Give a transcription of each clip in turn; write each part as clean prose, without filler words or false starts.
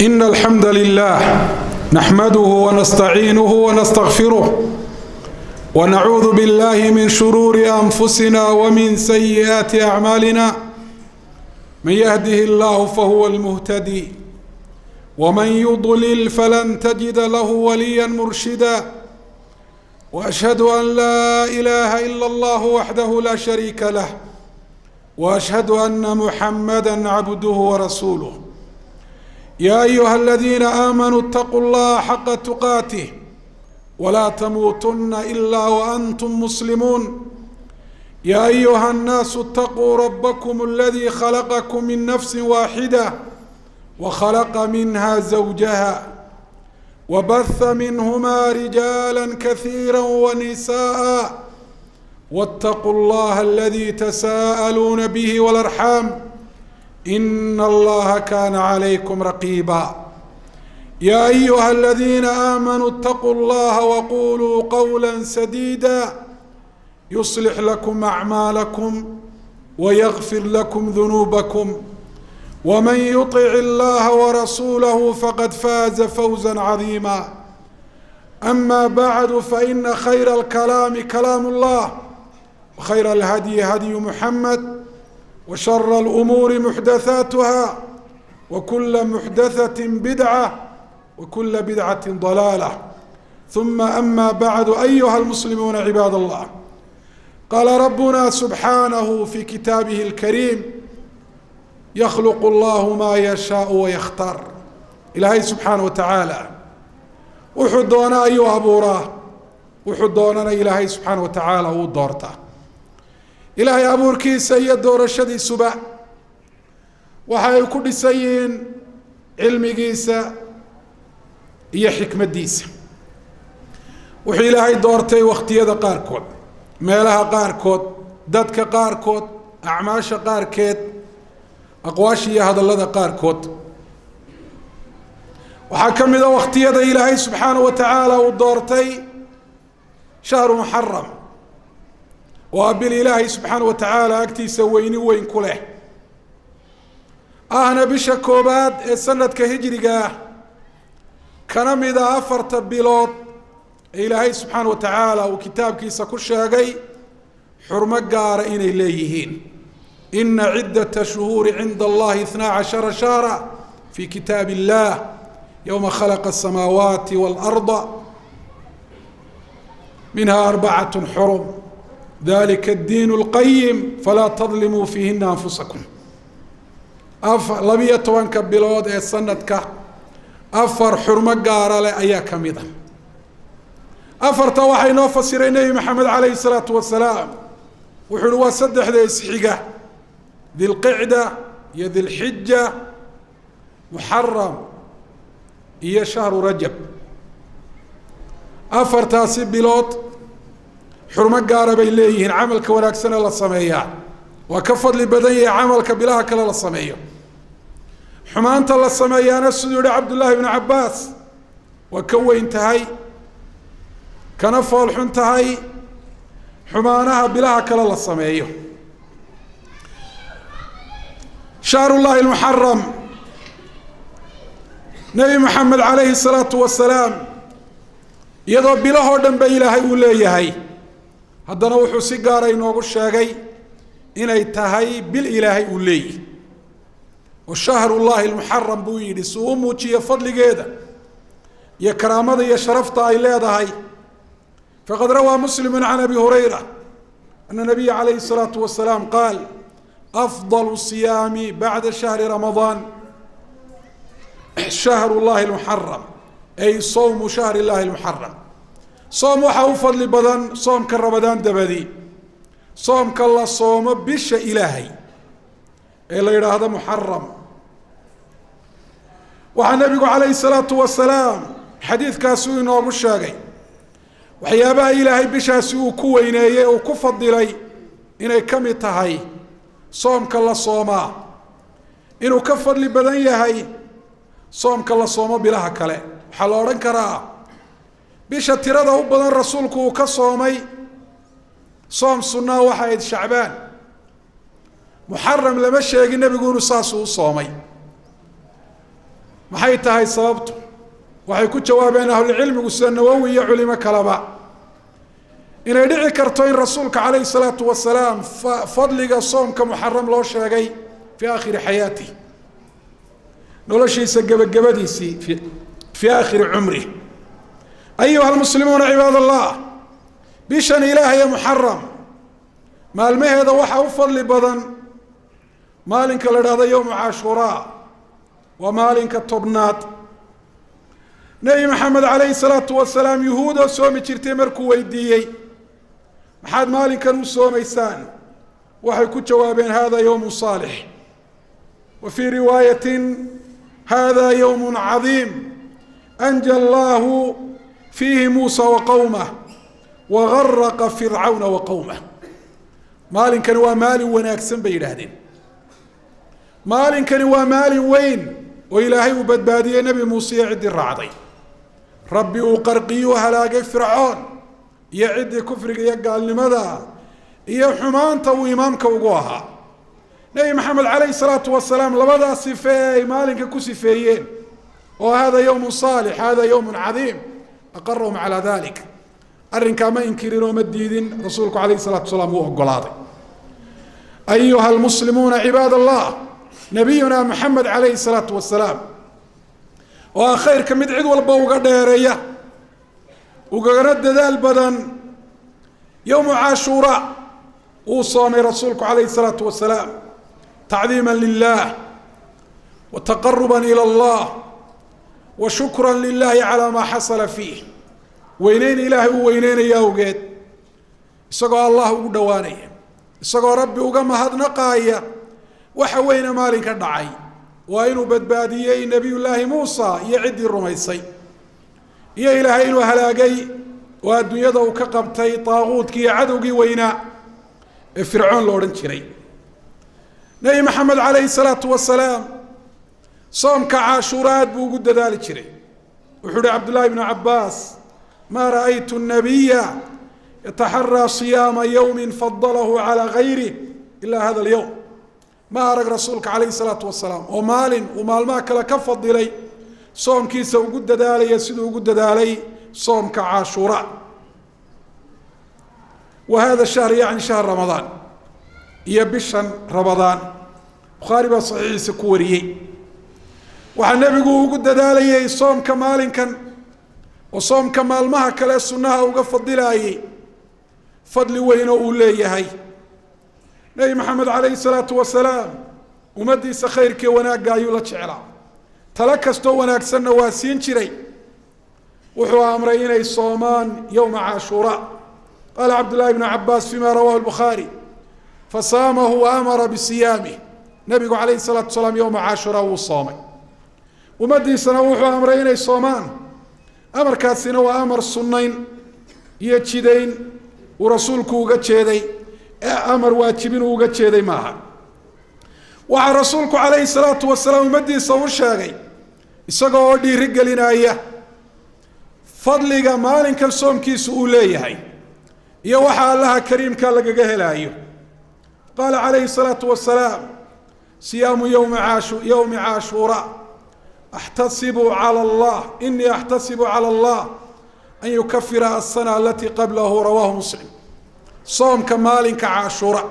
إن الحمد لله نحمده ونستعينه ونستغفره ونعوذ بالله من شرور أنفسنا ومن سيئات أعمالنا، من يهده الله فهو المهتدي، ومن يضلل فلن تجد له وليا مرشدا، وأشهد أن لا إله إلا الله وحده لا شريك له، وأشهد أن محمدا عبده ورسوله. يا أيها الذين آمنوا اتقوا الله حق تقاته ولا تموتن إلا وأنتم مسلمون. يا أيها الناس اتقوا ربكم الذي خلقكم من نفس واحدة وخلق منها زوجها وبث منهما رجالا كثيرا ونساء، واتقوا الله الذي تساءلون به والأرحام، إن الله كان عليكم رقيبا. يا أيها الذين آمنوا اتقوا الله وقولوا قولا سديدا، يصلح لكم أعمالكم ويغفر لكم ذنوبكم، ومن يطع الله ورسوله فقد فاز فوزا عظيما. أما بعد، فإن خير الكلام كلام الله، وخير الهدي هدي محمد، وشر الأمور محدثاتها، وكل محدثة بدعة، وكل بدعة ضلالة. ثم أما بعد، أيها المسلمون عباد الله، قال ربنا سبحانه في كتابه الكريم: يخلق الله ما يشاء ويختار. Ilaahay subxaana wa tacaala wuxuu doona ayuu abuuraa, wuxuu doonana Ilaahay subxaana wa tacaala uu doortaa. Ilaahay abuurkiisa iyo doorashadiisuba waxa ay ku dhisan yihiin cilmigiisa iyo xikmaddiisa. Wuxuu Ilaahay doortay wakhtiyada qaarkood, meelaha qaarkood, dadka qaarkood, acmaasha qaarkeed, aqwaasha iyo hadallada qaarkood. Waxaa ka mid a wakhtiyada Ilaahay subxaana wa tacaala uu doortay shahru Muxaram, oo bil Ilaahay subxaana wa tacaala agtiisa weyni weyn ku leh, ahna bisha koobaad ee sanadka hijriga ah, kana mida afarta bilood ee Ilaahay subxaana wa tacaala uu kitaabkiisa ku sheegay xurmo gaara inay leeyihiin: إن عدة الشهور عند الله 12 شهرا في كتاب الله يوم خلق السماوات والأرض منها أربعة حرم، ذلك الدين القيم فلا تظلموا فيهن أنفسكم. 12-ka bilood ee sanadka afar xurmo gaara leh ayaa ka mid a. Afarta waxaa inoo fasiray Nebi Maxamed calayhi salaatu wasalaam. Wuxuu uhi: waa saddexda isxiga, Dilqicda iyo Dilxija, Muxaram iyo shahru Rajab. Afartaasi bilood xurmo gaara bay leeyihiin. Camalka wanaagsane la sameeyaa waa ka fadli badan yahay camalka bilaha kale la sameeyo. Xumaanta la sameeyaana, siduu yihi Cabdullaahi bnu Cabaas, waa ka weyn tahay kana foolxun tahay xumaanaha bilaha kale la sameeyo. Shahrullahi lmuxaram, Nebi Maxamed calayhi salaatu wasalaam, iyadoo bilahoo dhan ba Ilaahay uu leeyahay, haddana wuxuu si gaara inoogu sheegay inay tahay bil Ilaahay uu leeyahy, oo shahrullahi lmuxaram buu yidhi, si uu u muujiyo fadligeeda iyo karaamada iyo sharafta ay leedahay. Faqad rawaa Muslimu can Abi Hurayra ana nabiya calayhi الsalaatu wasalaam qaal: afضal siyaami bacda shahri Ramadaan shahru llahi lmuxaram, ay sawmu shahri llahi lmuxaram. Soom waxaa u fadli badan soomka Ramadaan dabadi soomka la soomo bisha Ilaahay ee la yidhaahdo Muxaram. Waxaa Nebigu calayhi salaatu wasalaam xadiidkaasi uu inoogu sheegay waxyaabaha Ilaahay bishaasi uu ku weyneeyey, uu ku fadilay, inay ka mid tahay soomka la soomaa inuu ka fadli badan yahay soomka la soomo bilaha kale. Waxaa la odhan karaa bisha tirada u badan Rasuulku uu ka soomay soom sunnaa waxa ahayd Shacbaan. Muxaram lama sheegin Nebigu inuu saasuu u soomay. Maxay tahay sababtu? Waxay ku jawaabeen ahlucilmigu sida Nawowi iyo culimo kaleba inay dhici karto in rasuulka calayhi salaatu wasalaam fadliga soomka muxaram loo sheegay fii aakhiri xayaatih, noloshiisa gebagabadiisii, fii aakhiri cumrih. Ayuha almuslimuuna cibaad allah, bishan ilaahay ee muxaram maalmaheeda waxaa u fadli badan maalinka la idhahdo yowmu cashuuraa, waa maalinka 10aad. Nebi Maxamed calayhi salaatu wasalaam yuhuudoo soomi jirtay markuu weydiiyey, "Maxaad maalinkan u soomaysaan?" waxay ku jawaabeen, "Hada yowmu saalix," wa fii riwaayatin, "Hada yowmu cadiim anja allahu fiihi Muusa wa qowmah wagaraqa Fircawna wa qowmah." Maalinkani waa maalin wanaagsan bay yidhaahdeen, maalinkani waa maalin weyn oo Ilaahay uu badbaadiyey Nebi Muuse iyo ciddii raacday, Rabbi uu qarqiyuu halaagay Fircoon iyo ciddii kufriga iyo gaalnimada iyo xumaanta uu imaamka ugu ahaa. Nebi Maxamed calayhi salaatu wasalaam labadaa sife ee ay maalinka ku sifeeyeen oo "hada yowmu saalix, hada yowmun cadiim", aqarahum calaa dalik. Arrinkaa ma inkirin oo ma diidin rasuulku calayhi salaatu wasalaam, wuu ogolaaday. Ayuha almuslimuuna cibaad allah, nabiyuna Maxamed calayhi salaatu wasalaam oo ah khayrka mid cid walba uga dheereeya ugagana dadaal badan, yowmu caashuura wuu soomay rasuulku calayhi salaatu wasalaam tacdiima lilah wa taqaruba ila allah wa shukra lilahi calaa maa xasala fiih, weyneyn Ilaahay uu weyneynaya awgeed, isagoo Allah ugu dhowaanaya, isagoo Rabbi uga mahadnaqaaya waxa weyne maalinka dhacay, waa inuu badbaadiyey Nebiyullaahi Muusa iyo ciddii rumaysay, iyo Ilaahay inuu halaagay oo adduunyada uu ka qabtay taaquudkii iyo cadowgii weynaa ee Fircoon la odhan jiray. Nebi Maxamed calayhi salaatu wasalaam soomka Caashuura aad buu ugu dadaali jiray. Wuxuu uhi Cabdullaahi bnu Cabbaas, "Maa ra'aytu nabiya yataxaraa siyaama yowmin fadalahu calaa gayrih ila hada alyowm." Ma arag rasuulka calayhi salaatu wasalaam oo maalin uu maalmaha kale ka fadilay soomkiisa ugu dadaalaya siduu ugu dadaalay soomka Caashuura. Wa hada shahr, yacni shahr Ramadaan, iyo bishan Ramadaan. Bukhaari baa saxiixiisa ku wariyey. Waxaa nebigu ugu dadaalayay soomka maalinkan oo soomka maalmaha kale sunnaha uga fadilaayey fadli weyn oo uu leeyahay. Nebi Maxamed calayhi salaatu wasalaam ummaddiisa khayrkiiyo wanaagga ayuu la jeclaa, talo kastoo wanaagsanna waa siin jiray. Wuxuu amray inay soomaan yowma Caashuura. Qaala Cabdullahi bnu Cabaas fima rawahu lbukhaari, "Fasaamahu wa amara bisiyaamih." Nebigu calayhi salaatu wasalaam yowma Caashuura wuu soomay, ummaddiisana wuxuu amray inay soomaan. Amarkaasina waa amar sunnayn iyo jidayn uu rasuulku uga jeeday ee amar waajibin uu uga jeeday maaha. Waxaa rasuulku calayhi salaatu wasalaam ummaddiisa u sheegay, isagoo oo dhiiri gelinaya, fadliga maalinkan soomkiisu uu leeyahay iyo waxa Allaha kariimka lagaga helaayo. Qaala calayhi salaatu wasalaam, "Siyaamu yowmi Caashuura axtasibu cala allah, inii axtasibu cala allah an yukafira asana alatii qablahu." Rawaahu Muslim. Soomka maalinka Caashuura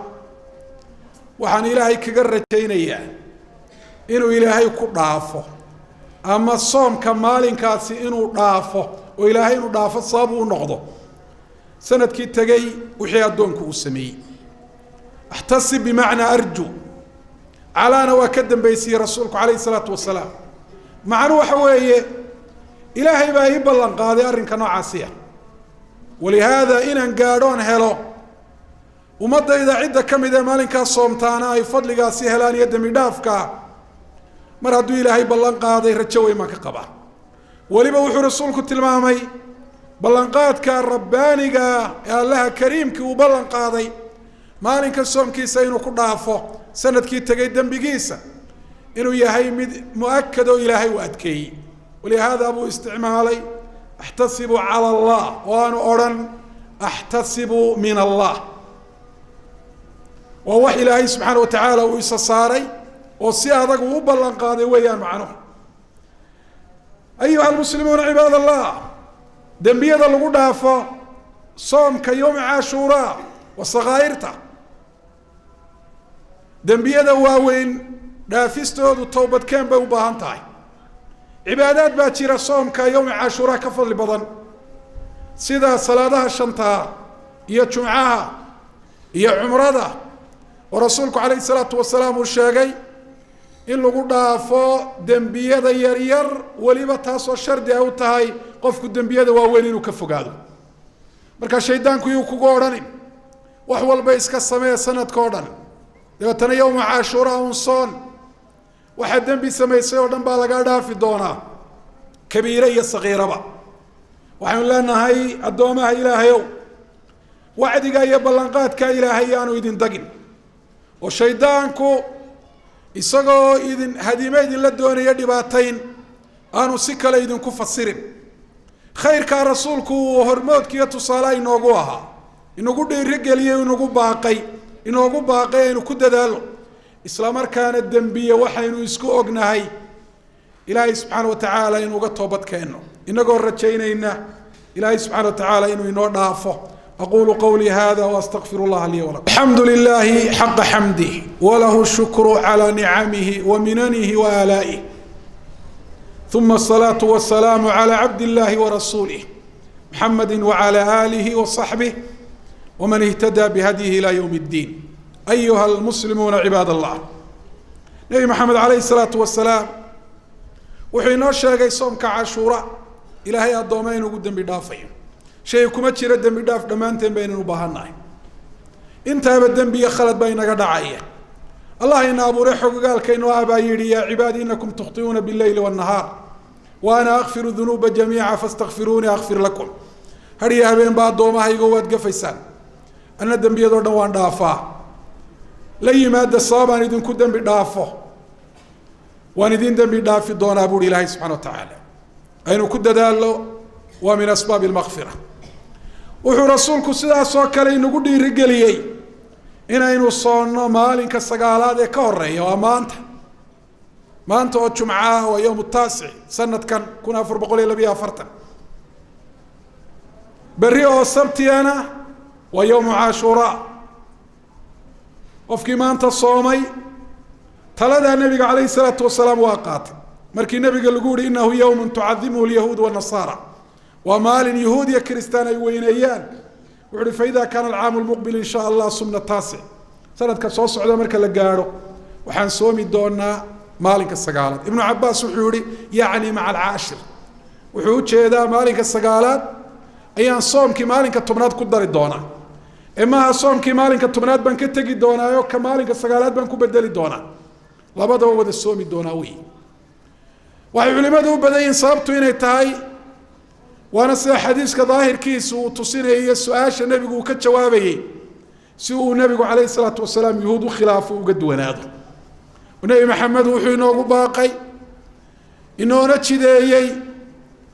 waxaan Ilaahay kaga rajaynayaa inuu Ilaahay ku dhaafo, ama soomka maalinkaasi inuu dhaafo oo Ilaahay inuu dhaafo sabab uu noqdo sanadkii tegey wixii addoonku uu sameeyey. Axtasib bimacnaa arju, calaana waa ka dambaysiiyey rasuulku calayhi salaatu wasalaam. Macnu waxa weeye, Ilaahay baa ii ballan qaaday arrinka noocaasiya, walihaada inaan gaadhoon helo, ummadayda cidda ka mid ee maalinkaas soomtaana ay fadligaasi helaan iyo dembi dhaafka. Mar hadduu Ilaahay ballan qaaday, rajo weyn baan ka qabaa. Weliba wuxuu rasuulku tilmaamay ballanqaadka rabbaaniga ee Allaha kariimkii uu ballan qaaday maalinka soomkiisa inuu ku dhaafo sanadkii tegay dembigiisa inuu yahay mid mu-akad oo Ilaahay uu adkeeyey. Walihaada buu isticmaalay "axtasibu cala allah" oo aanu odhan "axtasibu min allah". Waa wax Ilaahay subxaana wa tacaala uu isa saaray oo si adag uu u ballan qaaday weeyaan macnuhu. Ayuha almuslimuuna cibaad allah, dembiyada lagu dhaafo soomka yowma caashuuraa wa sakaa'irta, dembiyada waaweyn dhaafistoodu towbadkeen bay u baahan tahay. Cibaadaad baa jira soomka yowma caashuuraa ka fadli badan, sida salaadaha shantaa iyo jumcaha iyo cumrada, oo rasuulku calayhi salaatu wasalaam uu sheegay in lagu dhaafo dembiyada yaryar, weliba taasoo shardi ay u tahay qofku dembiyada waaweyn inuu ka fogaado. Markaa shaydaanku yuu kugu odhanin wax walba iska samee sanadka o dhan, dabeetana yowma caashuuraa un soon, waxaa dembi samaysay oo dhan baa lagaa dhaafi doonaa, kabiire iyo sakiiraba. Waxaynu leenahay addoomaha ilaahayow, wacdiga iyo ballanqaadka ilaahay yaanu idin dagin, oo shaydaanku isagoo idin hadime idinla doonaya dhibaatayn aanu si kale idinku fasirin. Khayrkaa rasuulku uu hormoodkiiyo tusaale inoogu ahaa, inagu dhiirigeliyey, inagu baaqay, inoogu baaqay aynu ku dadaalo, isla markaana dembiye waxaynu isku ognahay ilaahay subxaana wa tacaala inuu uga toobad keenno, inagoo rajaynayna ilaahay subxana wa tacaala inuu inoo dhaafo. Aqulu qawlii hada waastaqfir اllah lii walakum. Alxamdu lilahi xaqa xamdih walahu shukru calى nicamihi wa minanihi wa aalaa'ih, uma asalaatu wasalaamu calى cabd illahi warasuulih muxamadi wacalى alihi waصaxbih wman ihtadaa bihadyihi ilى ywm اddiin. Ayuha almuslimuuna cibaad allah, nebi maxamed calayhi salaatu wasalaam wuxuu inoo sheegay soomka cashuura ilaahay addooma inugu dembi dhaafayo. Shay kuma jiro dembi dhaaf dhammaanteen baynan u baahannahay, intaaba dembi iyo khalad baa inaga dhacaya. Allah ina abuuray xogogaalka inoo ah baa yihi: yaa cibaadi, inakum tukhtiuuna bileyli wاnahaar wa ana akfiru dunuuba jamiica fastakfiruunii akfir lakum. Hadhiyo habeenba addoomahaygo waad gafaysaan, anna dembiyadoo dhan waan dhaafaa, la yimaada sababaan idinku dembi dhaafo, waan idin dembi dhaafi doonaa, buuhi ilaahay subxana wa tacaala. Aynu ku dadaallo, waa min asbaabi almakfira. Wuxuu rasuulku sidaas oo kale inagu dhiirigeliyey inaynu soonno maalinka sagaalaad ee ka horeeya, waa maanta, maanta oo jumcaah, waa yowm taasic sanadkan 1442. Berri oo sabtiyana waa yowmu caashuuraa. Qofkii maanta soomay taladaa nebiga calayhi salaatu wasalaam waa qaatay. Markii nebiga lagu yihi inahu yowmun tucadimuhu lyahuud wanasaara, waa maalin yahuud iyo kiristaan ay weyneeyaan, wuxu uhi: faida kaana alcaamu lmuqbil in sha allah sumna taasic. Sanadka soo socda marka la gaadho waxaan soomi doonaa maalinka sagaalaad. Ibnu cabaas wuxuu yihi: yacni maca alcaashir, wuxuu ujeedaa maalinka sagaalaad ayaan soomkii maalinka 10aad ku dari doonaa, ee maaha soomkii maalinka 10aad baan ka tegi doonaayo ka maalinka sagaalaad baan ku bedeli doonaa, labadaba wada soomi doonaa wey. Waxay culimadu u badan yihiin sababtu inay tahay, waana sida xadiiska daahirkiisu uu tusinayay su-aasha nebigu uu ka jawaabayey, si uu nebigu calayhi salaatu wasalaam yuhuud u khilaafo, uga duwanaado. Nebi maxamed wuxuu inoogu baaqay, inoona jideeyey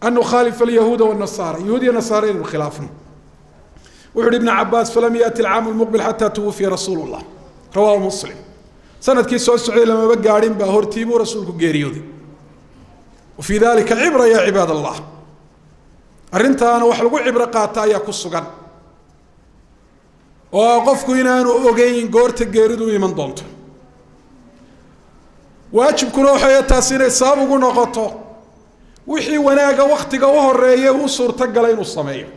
an nukhaalifa alyahuuda wanasaara, yahuud iyo nasaara inaynu khilaafno. Wuxu uhi ibnu cabaas: falam yaati alcaamu lmuqbil xataa tuwufiya rasuulu llah. Rawaahu Muslim. Sanadkii soo socday lamaba gaadhin baa hortii buu rasuulku geeriyooday. Wa fii dalika cibra ya cibaad allah, arrintaana wax lagu cibro qaata ayaa ku sugan, oo qofku inaanu ogeyn goorta geeridu u iman doonto. Waajibkuna waxay taasi inay sabab ugu noqoto wixii wanaaga waktiga u horeeya u suurtagala inuu sameeyo,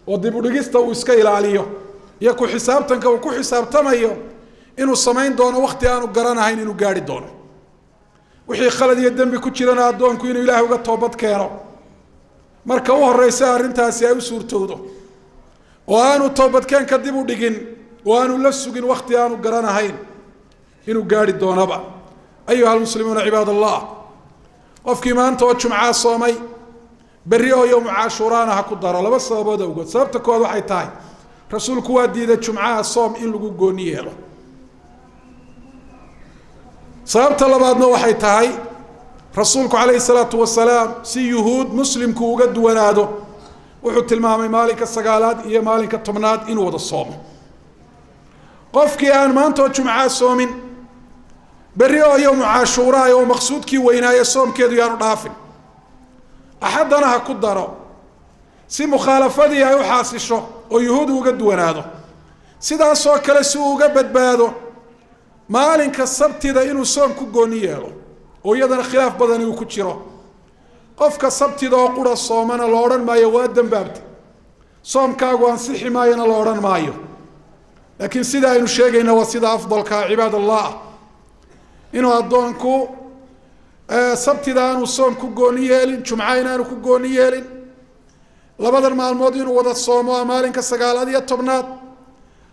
oo dib udhigista uu iska ilaaliyo, iyo ku xisaabtanka uu ku xisaabtamayo inuu samayn doono wakti aanu garanahayn inuu gaari doono. Wixii khalad iyo dembi ku jirana addoonku inuu ilaahay uga toobad keeno marka u horeysa arrintaasi ay u suurtowdo, oo aanu toobadkeenka dib u dhigin, oo aanu la sugin wakti aanu garanahayn inuu gaari doonaba. Ayuha almuslimuuna cibaad allah, qofkii maanta oo jumcaa soomay, berri oo yowmu caashuuraana ha ku daro, laba sababood awgood. Sababta koowaad waxay tahay rasuulku waa diiday jumcaha soom in lagu gooni yeelo. Sababta labaadna waxay tahay rasuulku calayhi salaatu wasalaam si yuhuud muslimku uga duwanaado wuxuu tilmaamay maalinka sagaalaad iyo maalinka 10aad inuu wada soomo. Qofkii aan maanta oo jumcaa soomin, berri oo yowmu caashuuraay oo maqsuudkii weynaaye soomkeedu yaanu dhaafin. Axaddana ha ku daro si mukhaalafadii ay u xaasisho oo yuhuud uga duwanaado. Sidaasoo kale si uu uga badbaado maalinka sabtida inuu soom ku gooni yeelo, oo iyadana khilaaf badani uu ku jiro. Qofka sabtida oo qura soomana la odhan maayo waa dembaabta, soomkaagu ansixi maayona la odhan maayo. Laakiin sida aynu sheegayna waa sida afdalkaa, cibaad allah, inuu addoonku sabtida aanu soom ku gooni yeelin, jumca inaanu ku gooni yeelin, labadan maalmood inuu wada soomo, maalinka 9aad iyo 10aad.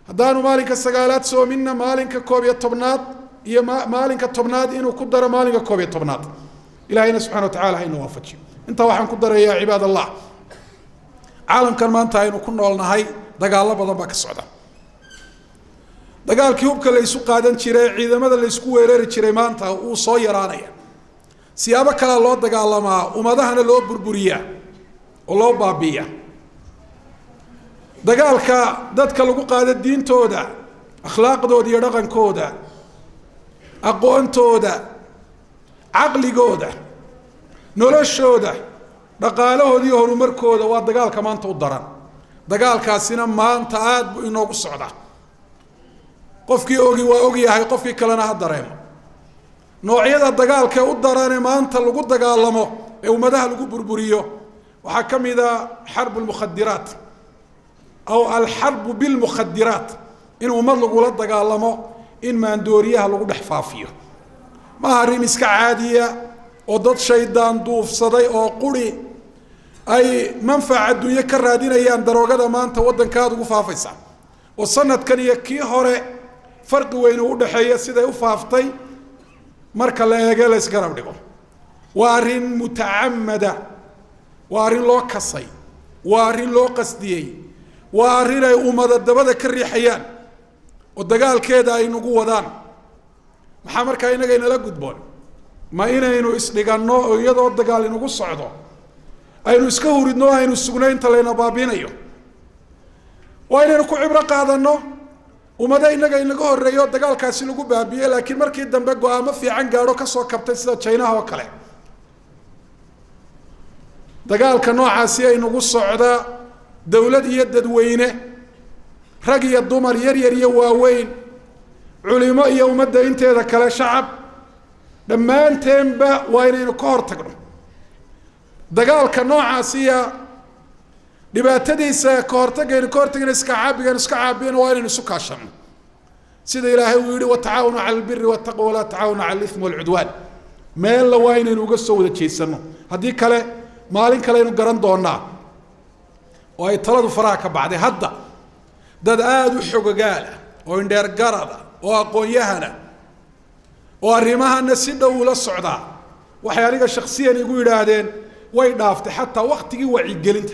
Haddaanu maalinka 9aad soominna, maalinka 11aad iyo maalinka 10aad inuu ku daro maalinka 11aad. Ilahayna subxana wa tacala hayna waafajiyo. Intaa waxaan ku darayaa, cibaad allah, caalamkan maanta aynu ku noolnahay dagaallo badan baa ka socda. Dagaalkii hubka la isu qaadan jiray, ciidamada la isku weerari jiray, maanta wuu soo yaraanaya. Siyaabo kalea loo dagaalamaa, ummadahana loo burburiyaa oo loo baabiiya. Dagaalka dadka lagu qaado diintooda, akhlaaqdooda iyo dhaqankooda, aqoontooda, caqligooda, noloshooda, dhaqaalahooda iyo horumarkooda waa dagaalka maanta u daran. Dagaalkaasina maanta aada buu inoogu socdaa. Qofkii ogi waa ogyahay, qofkii kalena ha dareemo. Noocyada dagaalka u darane maanta lagu dagaalamo ee ummadaha lagu burburiyo waxaa ka mid a xarbu lmukhadiraat aw alxarbu bilmukhadiraat, in ummad lagula dagaalamo in maandooriyaha lagu dhex faafiyo. Maaha arrin iska caadiya oo dad shaydaan duufsaday oo quri ay manfac adduunye ka raadinayaan. Daroogada maanta waddanka aada ugu faafaysa, oo sanadkan iyo kii hore farqi weyn uu udhexeeya siday u faaftay marka la eege la isgarab dhigo, waa arrin mutacamada, waa arrin loo kasay, waa arrin loo qasdiyey, waa arrin ay ummada dabada ka riixayaan oo dagaalkeeda ay nagu wadaan. Maxaa markaa innaga inala gudboon? Ma inaynu isdhiganno oo iyadoo dagaal inagu socdo aynu iska huridno o aynu sugno inta layna baabiinayo? Waa inaynu ku cibro qaadano ummado innaga inaga horreeyo dagaalkaasi lagu baabiye, laakiin markii dambe go-aamo fiican gaadho kasoo kabtay, sida Jaynaha oo kale. Dagaalka noocaasi aynagu socda, dawlad iyo dadweyne, rag iyo dumar, yar yar iyo waaweyn, culimo iyo ummadda inteeda kale, shacab, dhammaanteenba waa inaynu ka hor tagno dagaalka noocaasiya dhibaatadiisa. Ka hortagaynu ka hortagayno, iska caabigaynu iska caabiyano, waa inaynu isu kaashano, sida Ilaahay uu yihi: "Watacaawanu cala albiri waltaqwa, walaa tacaawanu cala alithmi walcudwaan." Meella waa inaynu uga soo wada jeesano. Haddii kale maalin kale aynu garan doonaa oo ay taladu faraha ka baxday. Hadda dad aada u xogogaala oo indheer garada oo aqoon-yahana oo arrimahana si dhow ula socdaa waxay aniga shaksiyan igu yidhaahdeen way dhaaftay xataa waktigii wacyigelinta.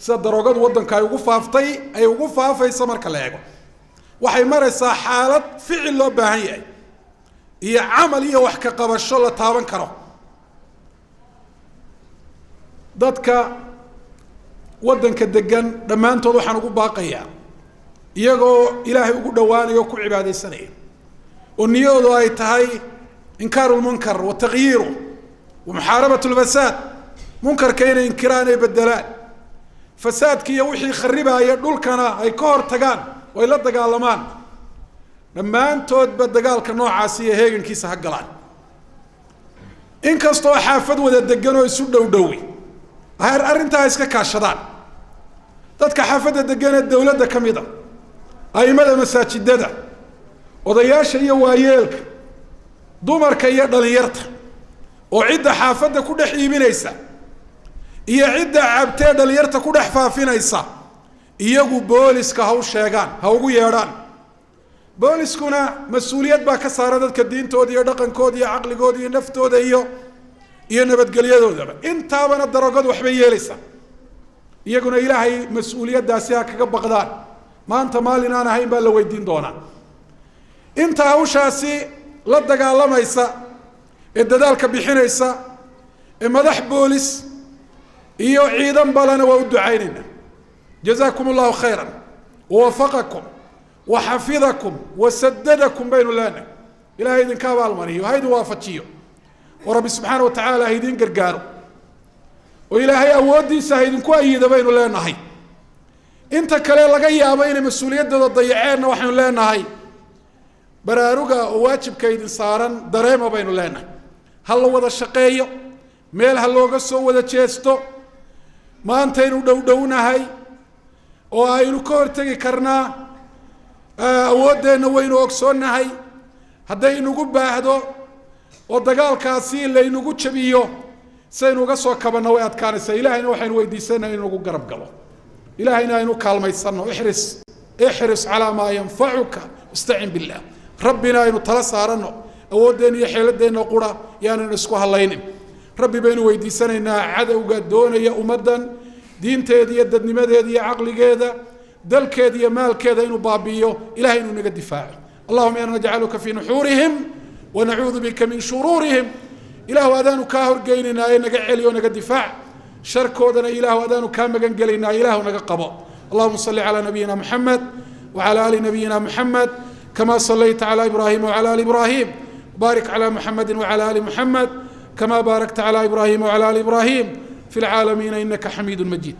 Sida daroogadu waddanka ay ugu faaftay, ay ugu faafaysa marka la eego, waxay maraysaa xaalad ficil loo baahan yahay iyo camal iyo wax ka qabasho la taaban karo. Dadka waddanka degan dhammaantood waxaan ugu baaqayaa, iyagoo Ilaahay ugu dhawaanaya oo ku cibaadaysanaya oo niyadoodu ay tahay inkaaru lmunkar wa takyiiru wa muxaarabat lfasaad, munkarka inay inkiraan, ay bedelaan, fasaadki iyo wixii kharibaaya dhulkana ay ka hor tagaan oo ay la dagaalamaan, dhammaantoodba dagaalka noocaasi iyo heegankiisa ha galaan. Inkastoo xaafad wada degan oo isu dhow dhowi arrintaa iska kaashadaan, dadka xaafadda degan ee dawladda ka mid a, aimada masaajidada, odayaasha iyo waayeelka, dumarka iyo dhalinyarta, oo cidda xaafadda ku dhex iibinaysa iyo cidda cabtee dhalinyarta ku dhex faafinaysa iyagu booliska ha u sheegaan, ha ugu yeedhaan. Booliskuna mas-uuliyad baa ka saaran dadka diintooda iyo dhaqankooda iyo caqligooda iyo naftooda iyo nabadgelyadoodaba. Intaabana daroogadu waxbay yeelaysaa. Iyaguna Ilaahay mas-uuliyaddaasi ha kaga baqdaan. Maanta maalin aan ahayn baa la weydiin doonaa. Inta hawshaasi la dagaalamaysa ee dadaalka bixinaysa ee madax boolis iyo ciidan balana waa u ducaynayna: jazaakum allahu khayra wawafaqakum waxafidakum wasadadakum baynu leenahay. Ilahay idinka abaalmariyo, ha idin waafajiyo, oo Rabbi subxaana wa tacaala ha idiin gargaaro, oo Oo Ilaahay awooddiisa ha idinku ayida baynu leenahay. Inta kale laga yaabo inay mas-uuliyaddooda dayaceenna, waxaynu leenahay baraaruga oo waajibka idin saaran dareema baynu leenahay. Ha la wada shaqeeyo, meel ha looga soo wada jeesto. Maantaynu dhowdhownahay oo aynu ka hortegi karnaa, awooddeenna waynu ogsoonnahay. Hadday inagu baahdo oo dagaalkaasi laynagu jabiyo, saynu uga soo kabanno way adkaanaysaa. Ilahayna waxaynu weydiisanay in nagu garab galo, Ilahayna aynu kaalmaysanno. احرص احرص على ما ينفعك واستعن بالله. Rabbina aynu tala saarano, awooddeenna iyo xeeladeenna qura yaanaynu isku hadlaynin. Rabbi baynu weydiisanaynaa cadowga doonaya ummaddan diinteeda iyo dadnimadeeda iyo caqligeeda, dalkeeda iyo maalkeeda inuu baabi'iyo, Ilahay inuu naga difaaco. اللهم إنا نجعلك في نحورهم ونعوذ بك من شرورهم. Ilaahu adaanu kaa horgeynaynaa ee naga celiyo, naga difaac sharkoodana. Ilaahu adaanu kaa magan gelaynaa, Ilaahu naga qabo. اللهم صل على نبينا محمد وعلى آل نبينا محمد كما صليت على إبراهيم وعلى آل إبراهيم، بارك على محمد وعلى آل محمد كما باركت على إبراهيم وعلى آل إبراهيم في العالمين إنك حميد مجيد.